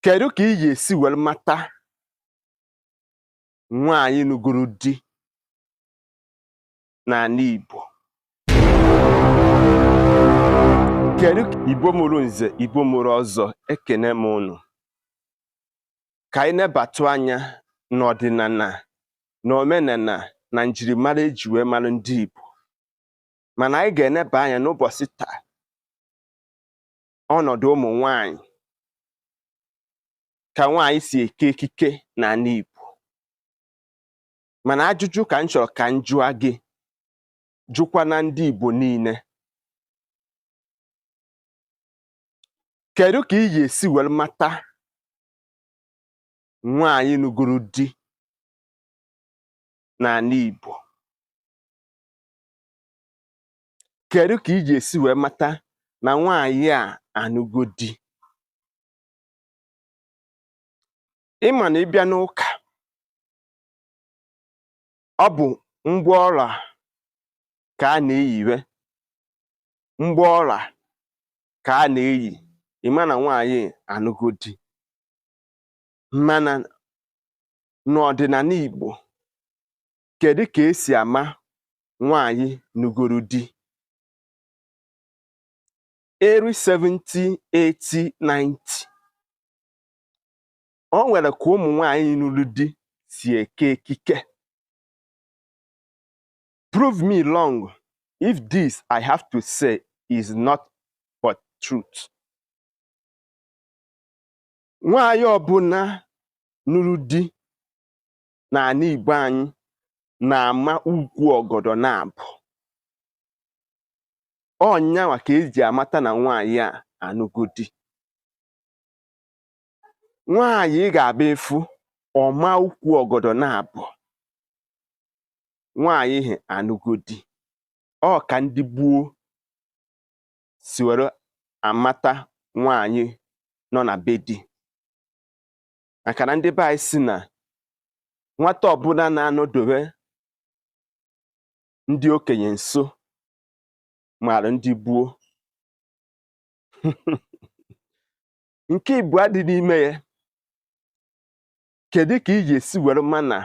Kedu ka ị ga-esi were mata nwaanyị nụgoro di n'ala Igbo? Kedu ka Igbo mụrụ nze, Igbo mụrụ ọzọ, ekene m unu. Ka anyị nebatụ anya n'ọdịnala na omenala na njirimara eji wee mara ndị Igbo. Mana anyị ga-eneba anya n'ụbọchị taa ọnọdụ ụmụ nwanyị, ka nwaanyị si eke ekike n'ala Igbo. Mana ajụjụ ka m chọrọ ka m jụọ gị, jụkwa na ndị Igbo niile. Kedu ka ị ga-esi were mata nwaanyị nụgoro di n'ala Igbo? Kedu ka ị ga-esi wee mata na nwaanyị a anụgo di? Ị ma na ị bịa n'ụka, ọ bụ ngwa ọla ka a na-eyiwe, ngwa ọla ka a na-eyi, ị ma na nwaanyị anụgo di. Mana n'ọdịnala Igbo, kedu ka esi ama nwaanyị nụgoro di? Eri 70, 80, 90, o nwere ka ụmụ nwaanyị nụrụ di si eke ekike. Prove me wrong if this I have to say is not but truth. Nwaanyị ọbụla nụrụ di n'ala Igbo anyị na-ama ukwu ọgọdọ naabọ. Ọ nyanwa ka eji amata na nwaanyị a anụgo di. Nwaanyị ị ga-abịa ịfụ ọ maa ukwu ọgọdọ naabọ, nwaanyị he anụgo di. Ọ ka ndị gboo si were amata nwaanyị nọ na be di. Maka na ndị be anyị sị na nwata ọbụla na-anọdobe ndị okenye nso maara ndị gboo. Nke ịbụa dị n'ime ya, kedu ka ị ga-esi were ma na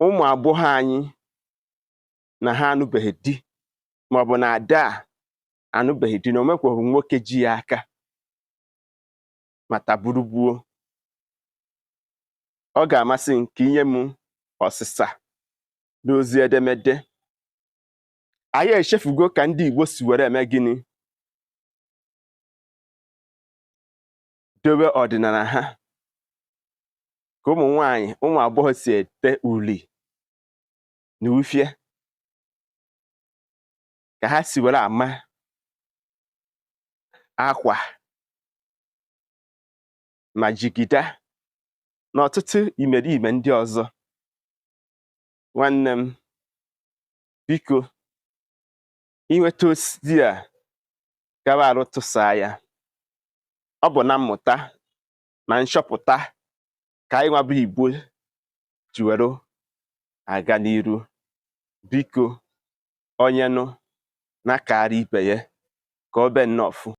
ụmụ agbọghọ anyị na ha anụbeghị di, maọbụ na ada a anụbeghị di, na o nwekwaghị nwoke ji ya aka ma taburu gbuo? Ọ ga-amasị m ka i nye m ọsịsa n'ozi edemede. Anyị echefugo ka ndị Igbo si were eme gịnị, dobe ọdịnala ha, ka ụmụ nwaanyị, ụmụ agbọghọ si ete uli na ufie, ka ha si were ama akwa ma jigida na ọtụtụ imerime ndị ọzọ. Nwanne m, biko, i nweta ozi a, gawa arụ tụsaa ya. Ọ bụ na mmụta na nchọpụta ka anyị nwa bụ Igbo ji were aga n'iru. Biko, onye nụ na-akara ibe ya ka ọ bee nnọọ fụ.